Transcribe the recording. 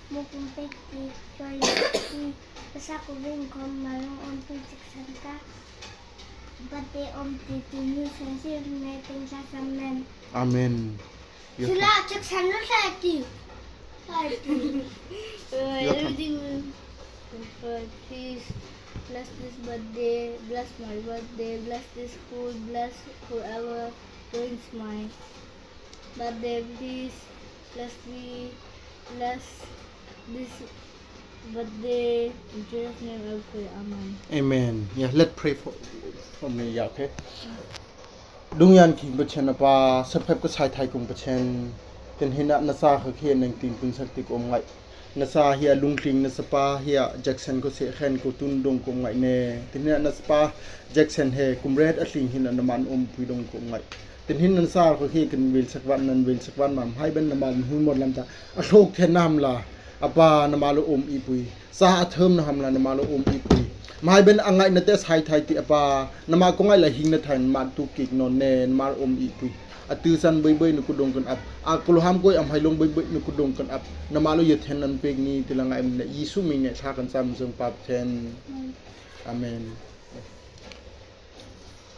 Mukung peti joy ti pasakuving kom malung om pi chaksan ka. Bate om ti ti ni sensi me ting sa samen. Amen. Sila chaksan lo sa ti. Sa ti. Everything will, Lord, please bless this birthday, bless my birthday, bless this food, bless whoever joins my But they please bless me, bless this birthday. In Jesus' name I pray. Amen. Amen. Yeah, let's pray for, for me. Yeah, okay. ດວງຍານຄິງປະເທນອາປາ ສະເພັບກະຊາຍໄທກົງປະເທນ ເຕັນເຮນະນະຊາເຂເຂນແນງຕີນປຶງສັກຕິກອມໄງ ນະຊາເຮຍລຸງຄລິງ ນະສະປາເຮຍແຈັກສັນ ໂຄເຊແຄນ ໂກຕຸນດົງກົມໄງແນ່ ເຕັນເຮນະນະສະປາແຈັກສັນເຮ ກຸມແຣດອະຄລິງເຮນະນະມານອົມປຸຍດົງກົມໄງ ເຕັນເຮນະນະຊາເຂົາເຮກັນເວລສັກວັນນັ້ນເວລສັກວັນມາ ໃຫ້ເບັນນະມານຫຸຍໝົດລຳຕາ ອະໂຊກແທນນຳລາ ອາປານະມາລະອົມອີປຸຍ ສາເທີມນະຫຳລານະມາລະອົມອີປຸຍ ມາໃຫ້ເບັນອະໄງນະແຕສາຍໄທຕິອາປາ ນະມາກົງໄງລະຫິງນະໄທນະມາຕຸກິກນອນແນ່ ນະມາລະອົມອີປຸຍ ອະຕື້ສັນເບົຍເບົຍນະກຸດົງກັນອັບ ອາກຸລະຫາມກົຍອຳໄພລົງເບົຍເບົຍນະກຸດົງກັນອັບ ນະມາລະຢະແທນນັນເປກນີຕິລະໄງມະນະ ເຢຊູມີແນຊາກັນຊາມເຊິ່ງປາບແທນ ອາເມນ.